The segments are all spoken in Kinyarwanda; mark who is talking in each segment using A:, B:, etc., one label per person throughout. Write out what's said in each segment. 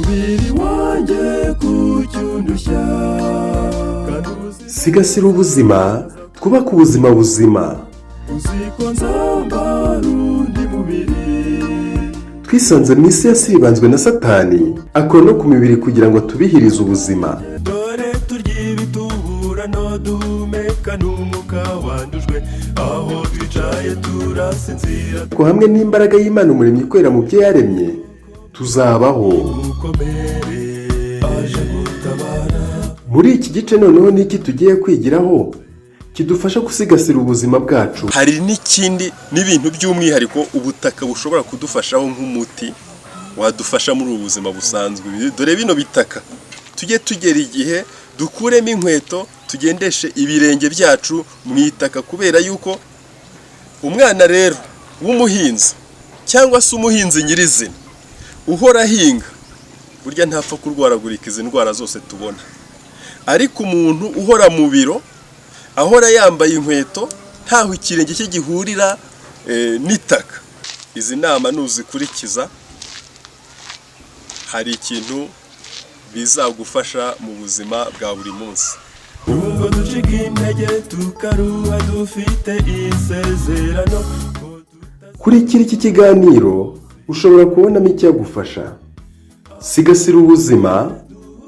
A: Mubiri wanjye kucyundushya kandi uzi.
B: Sigasira ubuzima, twubake ubuzima buzima.
A: Uzi ko nzambara undi mubiri.
B: Twisanze mu isi yasibanzwe na Satani, akora no ku mibiri kugira ngo atubihirize ubuzima.
A: Dore turya ibitubura no duhumeka n'umwuka wandujwe, aho twicaye turasinzira.
B: Ko hamwe n'imbaraga y'Imana Umuremyi ikorera mu byo yaremye, tuzabaho.
A: Mukomere, aje gutabara.
B: Muri iki gice noneho ni iki tugiye kwigiraho kidufasha gusigasira ubuzima bwacu?
C: Hari n'ikindi n'ibintu by'umwihariko ubutaka bushobora kudufashaho nk'umuti wadufasha muri ubu buzima busanzwe. Dore bino bitaka, tujye tugera igihe dukuremo inkweto, tugendeshe ibirenge byacu mu itaka, kubera yuko umwana rero w'umuhinzi cyangwa se umuhinzi nyirizina uhora ahinga, burya ntapfa kurwaragurika izi ndwara zose tubona. Ariko umuntu uhora mu biro, ahora yambaye inkweto, ntaho ikirenge cye gihurira n'itaka. Izi nama nuzikurikiza, hari ikintu bizagufasha mu buzima bwa buri munsi.
A: Nubwo ducika intege tukaruha, dufite isezerano ko.
B: Kurikira iki kiganiro, ushobora kubonamo icyagufasha. Sigasira ubuzima,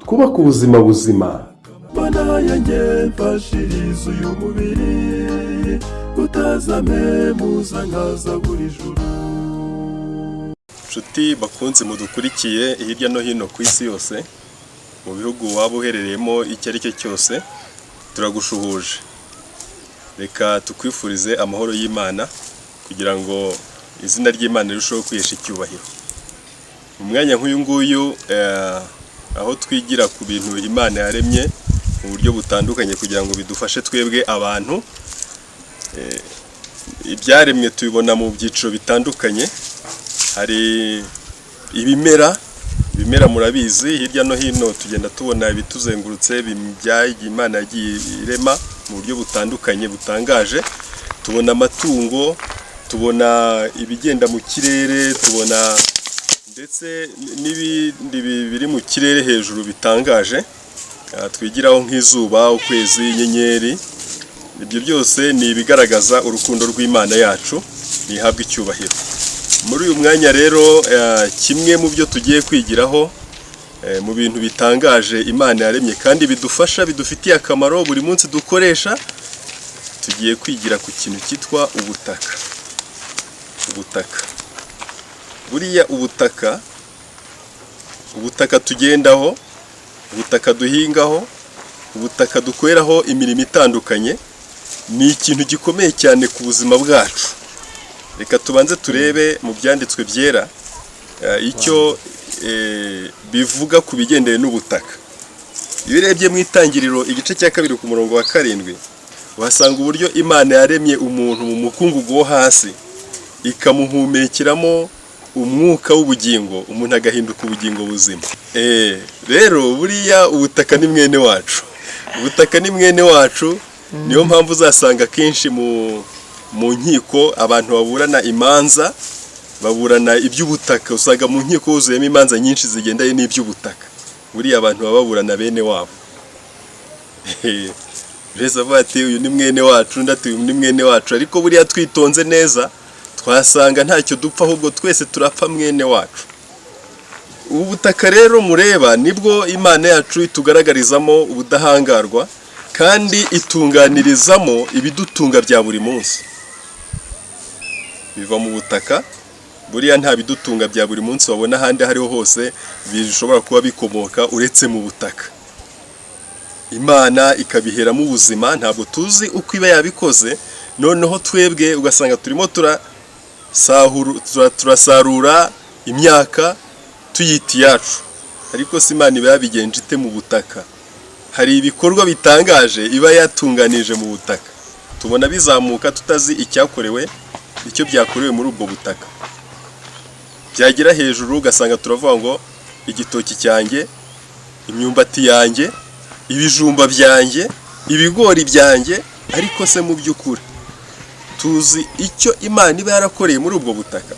B: twubake ubuzima buzima.
A: Mana yanjye, mfashiriza uyu mubiri utazampemuza nkaza buri juru.
C: Nshuti bakunze mudukurikiye hirya no hino ku isi yose, mu bihugu waba uherereyemo icyo ari cyo cyose, turagushuhuje. Reka tukwifurize amahoro y'Imana kugira ngo izina ry'Imana rirusheho kwihesha icyubahiro. Mu mwanya nk'uyu nguyu, aho twigira ku bintu Imana yaremye mu buryo butandukanye kugira ngo bidufashe twebwe abantu. Ibyaremwe tubibona mu byiciro bitandukanye. Hari ibimera. Ibimera murabizi, hirya no hino tugenda tubona ibituzengurutse Imana yagiye irema mu buryo butandukanye butangaje. Tubona amatungo, tubona ibigenda mu kirere, tubona ndetse n'ibindi biri mu kirere hejuru bitangaje. Twigiraho nk'izuba, ukwezi, inyenyeri. Ibyo byose ni ibigaragaza urukundo rw'Imana yacu, ntihabwe icyubahiro. Muri uyu mwanya rero, kimwe mu byo tugiye kwigiraho mu bintu bitangaje Imana yaremye kandi bidufasha, bidufitiye akamaro buri munsi dukoresha, tugiye kwigira ku kintu cyitwa ubutaka. Ubutaka, buriya ubutaka, ubutaka tugendaho, ubutaka duhingaho, ubutaka dukoreraho imirimo itandukanye, ni ikintu gikomeye cyane ku buzima bwacu. Reka tubanze turebe mu Byanditswe Byera icyo bivuga ku bigendanye n'ubutaka. Iyo urebye mu Itangiriro igice cya 2 ku murongo wa 7, uhasanga uburyo Imana yaremye umuntu mu mukungugu wo hasi, ikamuhumekeramo umwuka w'ubugingo, umuntu agahinduka ubugingo buzima. Rero buriya ubutaka ni mwene wacu, ubutaka ni mwene wacu. Niyo mpamvu uzasanga akenshi mu nkiko abantu baburana imanza, baburana iby'ubutaka. Usanga mu nkiko huzuyemo imanza nyinshi zigendanye n'iby'ubutaka. Buriya abantu baba baburana bene wabo. Mbese avuga ati: "Uyu ni mwene wacu," undi ati: "Uyu ni mwene wacu." Ariko buriya twitonze neza twasanga ntacyo dupfa, ahubwo twese turapfa mwene wacu. Ubu butaka rero mureba, nibwo Imana yacu itugaragarizamo ubudahangarwa kandi itunganirizamo ibidutunga bya buri munsi. Biva mu butaka. Buriya nta bidutunga bya buri munsi wabona ahandi aho ariho hose bishobora kuba bikomoka uretse mu butaka. Imana ikabiheramo ubuzima, ntabwo tuzi uko iba yabikoze. Noneho twebwe ugasanga turimo turasarura imyaka tuyita iyacu. Ariko se Imana iba yabigenje ite mu butaka? Hari ibikorwa bitangaje iba yatunganije mu butaka, tubona bizamuka tutazi icyakorewe, icyo byakorewe muri ubwo butaka. Byagera hejuru ugasanga turavuga ngo igitoki cyanjye, imyumbati yanjye, ibijumba byanjye, ibigori byanjye. Ariko se mu by'ukuri tuzi icyo Imana iba yarakoreye muri ubwo butaka?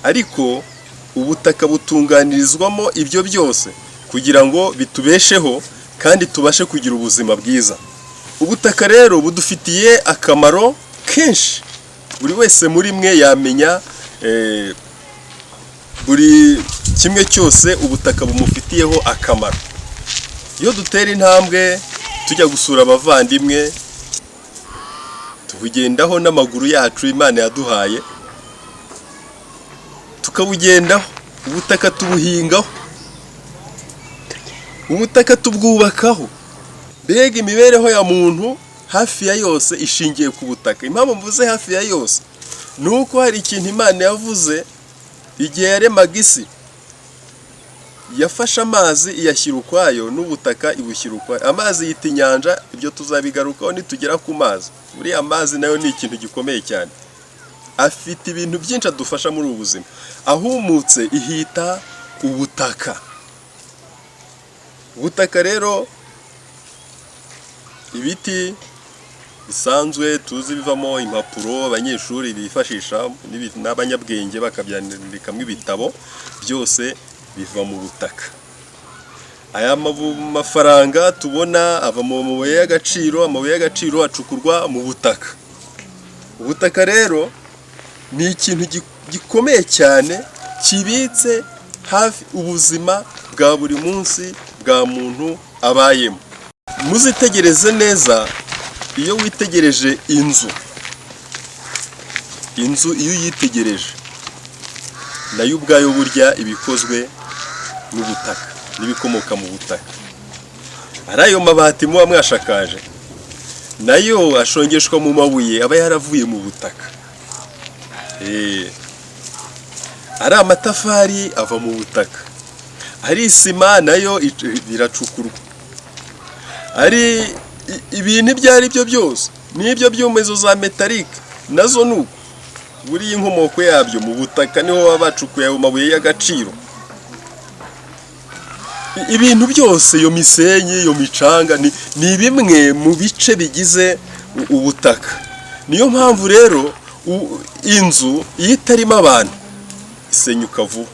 C: Ariko Ubutaka butunganirizwamo ibyo byose kugira ngo bitubesheho kandi tubashe kugira ubuzima bwiza. Ubutaka rero budufitiye akamaro kenshi. Buri wese muri mwe yamenya buri kimwe cyose ubutaka bumufitiyeho akamaro. Iyo dutera intambwe tujya gusura abavandimwe, tubugendaho n'amaguru yacu Imana yaduhaye, tukabugendaho. Ubutaka tubuhingaho, ubutaka tubwubakaho. Mbega imibereho ya muntu hafi ya yose ishingiye ku butaka. Impamvu mvuze hafi ya yose ni uko hari ikintu Imana yavuze igihe yaremaga isi. Yafashe amazi iyashyira ukwayo, n'ubutaka ibushyira ukwayo. Amazi yita inyanja. Ibyo tuzabigarukaho nitugera ku mazi. Buriya amazi nayo ni ikintu gikomeye cyane, afite ibintu byinshi adufasha muri ubu buzima. Ahumutse ihita ubutaka. Ubutaka rero, ibiti bisanzwe tuzi bivamo impapuro abanyeshuri bifashisha n'abanyabwenge bakabyandikamo ibitabo, byose biva mu butaka. Aya mafaranga tubona ava mu mabuye y'agaciro. Amabuye y'agaciro acukurwa mu butaka. Ubutaka rero ni ikintu gikomeye cyane kibitse hafi ubuzima bwa buri munsi bwa muntu abayemo. Muzitegereze neza, iyo witegereje inzu, inzu iyo uyitegereje nayo ubwayo burya iba ikozwe n'ubutaka n'ibikomoka mu butaka. Ari ayo mabati muba mwashakaje, nayo ashongeshwa mu mabuye aba yaravuye mu butaka. Ari amatafari ava mu butaka, ari isima nayo iracukurwa, ari ibintu ibyo ari byo byose, n'ibyo byuma, izo za métallique nazo ni uko. Buriya inkomoko yabyo mu butaka, niho baba bacukuye ayo mabuye y'agaciro. Ibintu byose, iyo misenyi, iyo micanga, ni bimwe mu bice bigize ubutaka. Niyo mpamvu rero inzu iyo itarimo abantu isenyuka vuba.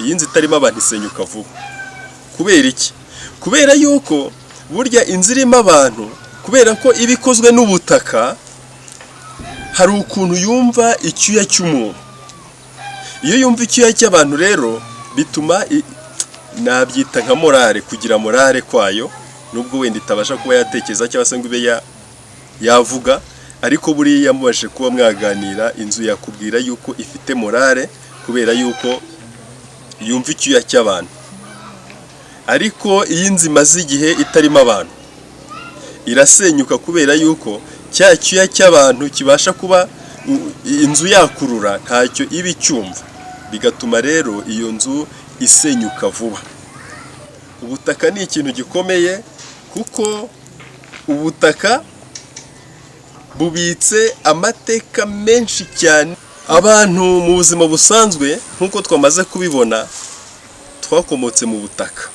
C: Iyi nzu itarimo abantu isenyuka vuba. Kubera iki? Kubera yuko burya inzu irimo abantu, kubera ko iba ikozwe n'ubutaka, hari ukuntu yumva icyuya cy'umuntu. Iyo yumva icyuya cy'abantu rero bituma nabyita nka morale, kugira morale kwayo, nubwo wenda itabasha kuba yatekereza cyangwa se ngo ibe yavuga, ariko buriya mubashe kuba mwaganira, inzu yakubwira yuko ifite morale kubera yuko yumva icyuya cy'abantu. Ariko iyo inzu imaze igihe itarimo abantu irasenyuka, kubera yuko cya cyuya cy'abantu kibasha kuba inzu yakurura ntacyo iba icyumva, bigatuma rero iyo nzu isenyuka vuba. Ubutaka ni ikintu gikomeye kuko ubutaka bubitse amateka menshi cyane. Abantu mu buzima busanzwe, nk'uko twamaze kubibona, twakomotse mu butaka,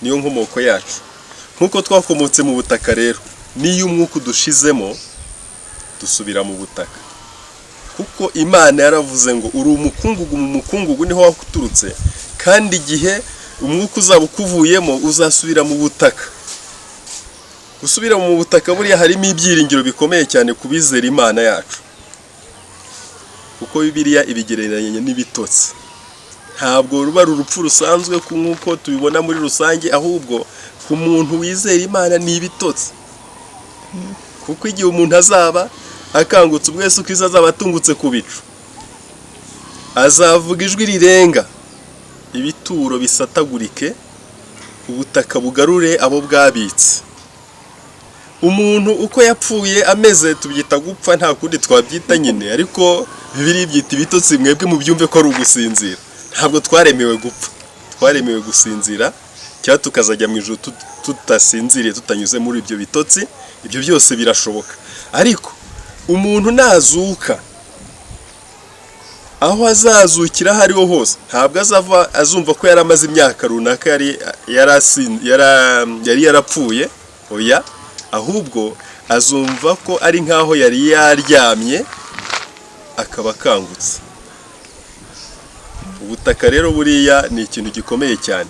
C: niyo nkomoko yacu. Nk'uko twakomotse mu butaka rero, n'iyo umwuka udushizemo dusubira mu butaka, kuko Imana yaravuze ngo uri umukungugu, mu mukungugu niho waturutse, kandi igihe umwuka uzaba ukuvuyemo uzasubira mu butaka. Gusubira mu butaka buriya harimo ibyiringiro bikomeye cyane ku bizera Imana yacu, kuko Bibiliya ibigereranya n'ibitotsi. Ntabwo ruba ari urupfu rusanzwe nk'uko tubibona muri rusange, ahubwo ku muntu wizera Imana ni ibitotsi, kuko igihe umuntu azaba akangutse, ubwo Yesu Kristo azaba atungutse ku bicu, azavuga ijwi rirenga, ibituro bisatagurike, ubutaka bugarure abo bwabitse. Umuntu uko yapfuye ameze, tubyita gupfa, nta kundi twabyita nyine, ariko Bibiliya ibyita ibitotsi. Mwebwe mubyumve ko ari ugusinzira. Ntabwo twaremewe gupfa, twaremewe gusinzira, cyangwa tukazajya mu ijuru tutasinziriye, tutanyuze muri ibyo bitotsi. Ibyo byose birashoboka. Ariko umuntu nazuka, aho azazukira aho ariho hose, ntabwo azava azumva ko yari amaze imyaka runaka yari yarapfuye. Oya, ahubwo azumva ko ari nk'aho yari yaryamye akaba akangutse. Ubutaka rero ni ikintu gikomeye cyane. Ubutaka rero buriya ni ikintu gikomeye cyane.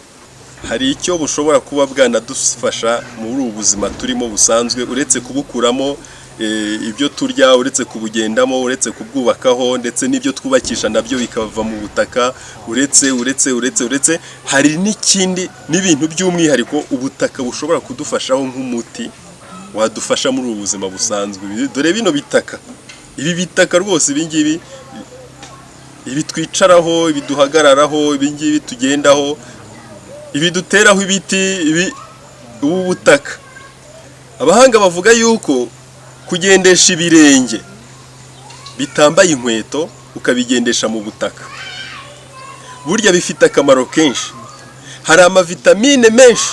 C: Hari icyo bushobora kuba bwanadufasha muri ubu buzima turimo busanzwe, uretse kubukuramo ibyo turya, uretse kubugendamo, uretse kubwubakaho, ndetse n'ibyo twubakisha nabyo bikava mu butaka, uretse uretse uretse uretse hari n'ikindi n'ibintu by'umwihariko ubutaka bushobora kudufashaho nk'umuti wadufasha muri ubu buzima busanzwe. Dore bino bitaka, ibi bitaka rwose, ibi ngibi, ibi twicaraho, ibi duhagararaho, ibi ngibi tugendaho, ibi duteraho ibiti, ibi, ubu butaka, abahanga bavuga yuko kugendesha ibirenge bitambaye inkweto, ukabigendesha mu butaka, burya bifite akamaro kenshi. Hari amavitamine menshi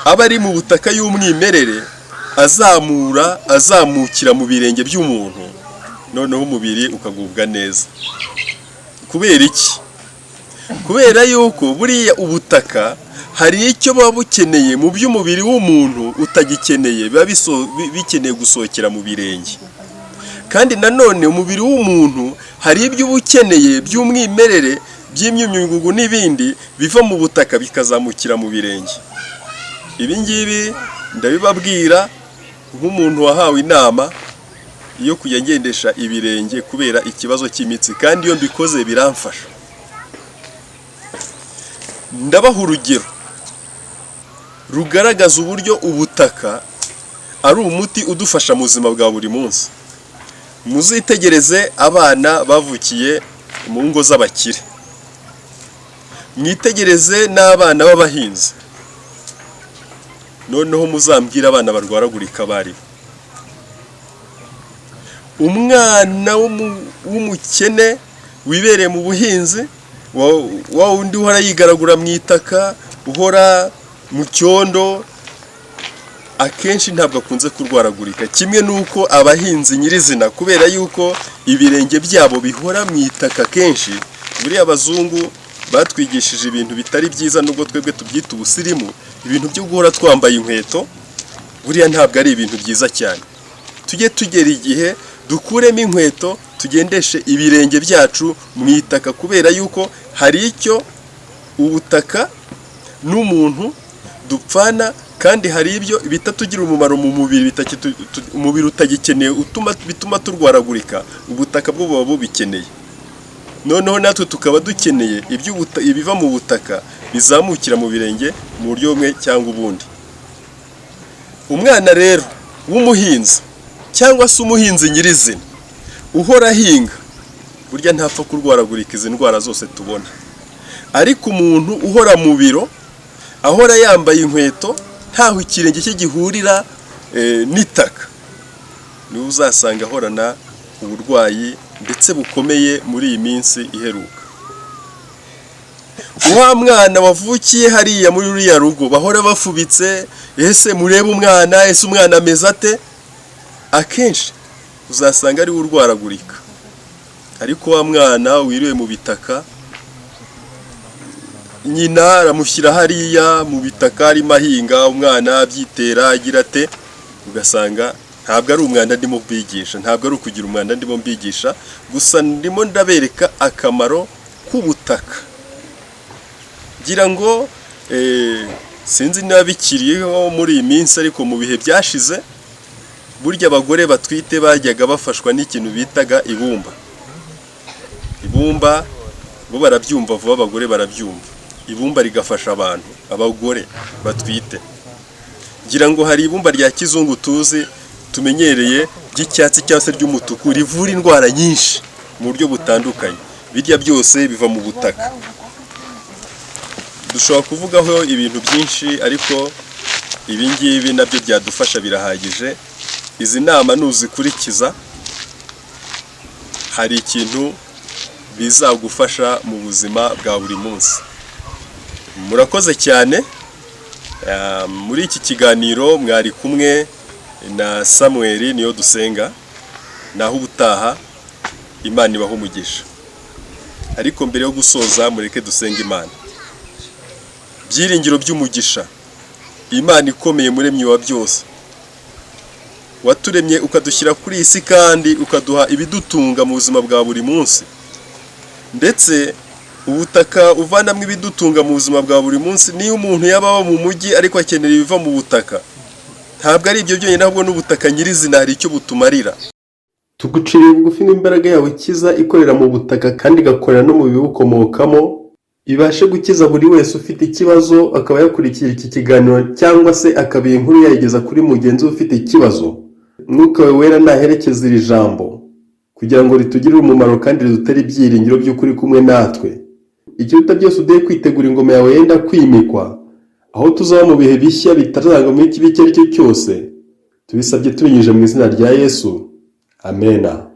C: aba ari mu butaka y'umwimerere, azamura, azamukira mu birenge by'umuntu, noneho umubiri ukagubwa neza. Kubera iki? Kubera yuko buriya ubutaka hari icyo buba bukeneye mu by'umubiri w'umuntu utagikeneye, biba bikeneye gusohokera mu birenge. Kandi nanone umubiri w'umuntu hari ibyo uba ukeneye by'umwimerere, by'imyunyungugu n'ibindi biva mu butaka bikazamukira mu birenge. Ibi ngibi ndabibabwira nk'umuntu wahawe inama yo kujya ngendesha ibirenge kubera ikibazo cy'imitsi, kandi iyo mbikoze biramfasha. Ndabaha urugero rugaragaza uburyo ubutaka ari umuti udufasha mu buzima bwa buri munsi. Muzitegereze abana bavukiye mu ngo z'abakire, mwitegereze n'abana b'abahinzi, noneho muzambwire abana barwaragurika abo ari bo. Umwana w'umukene wibereye mu buhinzi, wa wundi uhora yigaragura mu itaka, uhora mu cyondo, akenshi ntabwo akunze kurwaragurika kimwe n'uko abahinzi nyirizina, kubera yuko ibirenge byabo bihora mu itaka kenshi. Buriya abazungu batwigishije ibintu bitari byiza, nubwo twebwe tubyita ubusirimu. Ibintu byo guhora twambaye inkweto buriya ntabwo ari ibintu byiza cyane. Tujye tugera igihe dukuremo inkweto, tugendeshe ibirenge byacu mu itaka, kubera yuko hari icyo ubutaka n'umuntu dupfana, kandi hari ibyo bitatugira umumaro mu mubiri, umubiri utagikeneye, bituma turwaragurika. Ubutaka bwo buba bubikeneye, noneho natwe tukaba dukeneye ibiva mu butaka bizamukira mu birenge mu buryo bumwe cyangwa ubundi. Umwana rero w'umuhinzi cyangwa se umuhinzi nyirizina uhora ahinga, burya ntapfa kurwaragurika izi ndwara zose tubona. Ariko umuntu uhora mu biro, ahora yambaye inkweto, ntaho ikirenge cye gihurira n'itaka, niwe uzasanga ahorana uburwayi ndetse bukomeye muri iyi minsi iheruka. Wa mwana wavukiye hariya muri ruriya rugo bahora bafubitse, "Ese murebe umwana, ese umwana ameze ate?", akenshi uzasanga ariwe urwaragurika. Ariko wa mwana wiriwe mu bitaka, nyina aramushyira hariya mu bitaka arimo ahinga, umwana abyitera agira ate, ugasanga ntabwo ari umwanda ndimo mbigisha, ntabwo ari ukugira umwanda ndimo mbigisha, gusa ndimo ndabereka akamaro k'ubutaka. Ngira ngo sinzi niba bikiriho muri iyi minsi, ariko mu bihe byashize burya abagore batwite bajyaga bafashwa n'ikintu bitaga ibumba. Ibumba bo barabyumva vuba, abagore barabyumva. Ibumba rigafasha abantu, abagore batwite. Ngira ngo hari ibumba rya kizungu tuzi, tumenyereye, ry'icyatsi cyangwa se ry'umutuku, rivura indwara nyinshi mu buryo butandukanye. Birya byose biva mu butaka. Dushobora kuvugaho ibintu byinshi, ariko ibi ngibi nabyo byadufasha, birahagije. Izi nama nuzikurikiza hari ikintu bizagufasha mu buzima bwa buri munsi. Murakoze cyane. Muri iki kiganiro mwari kumwe na Samuel Niyo Dusenga. Naho ubutaha, Imana ibahe umugisha. Ariko mbere yo gusoza, mureke dusenga Imana. Byiringiro by'umugisha, Imana ikomeye, muremyi wa byose, waturemye ukadushyira kuri iyi si kandi ukaduha ibidutunga mu buzima bwa buri munsi, ndetse Ubutaka uvanamo ibidutunga mu buzima bwa buri munsi. Niyo umuntu yaba aba mu mujyi, ariko akenera ibiva mu butaka. Ntabwo ari ibyo byonyine, ahubwo n'ubutaka nyirizina hari icyo butumarira.
B: Tuguciriye bugufi n'imbaraga yawe ikiza ikorera mu butaka kandi igakorera no mu bibukomokamo, ibashe gukiza buri wese ufite ikibazo, akaba yakurikira iki kiganiro cyangwa se akaba iyi nkuru yayigeza kuri mugenzi we ufite ikibazo. Mwuka wawe wera naherekeza iri jambo kugira ngo ritugirire umumaro kandi ridutere ibyiringiro by'ukuri kumwe natwe. Ikiruta byose, uduhe kwitegura ingoma yawe yenda kwimikwa, aho tuzaba mu bihe bishya bitazangamo ikibi icyo ari cyo cyose. Tubisabye tubinyujije mu izina rya Yesu, amena.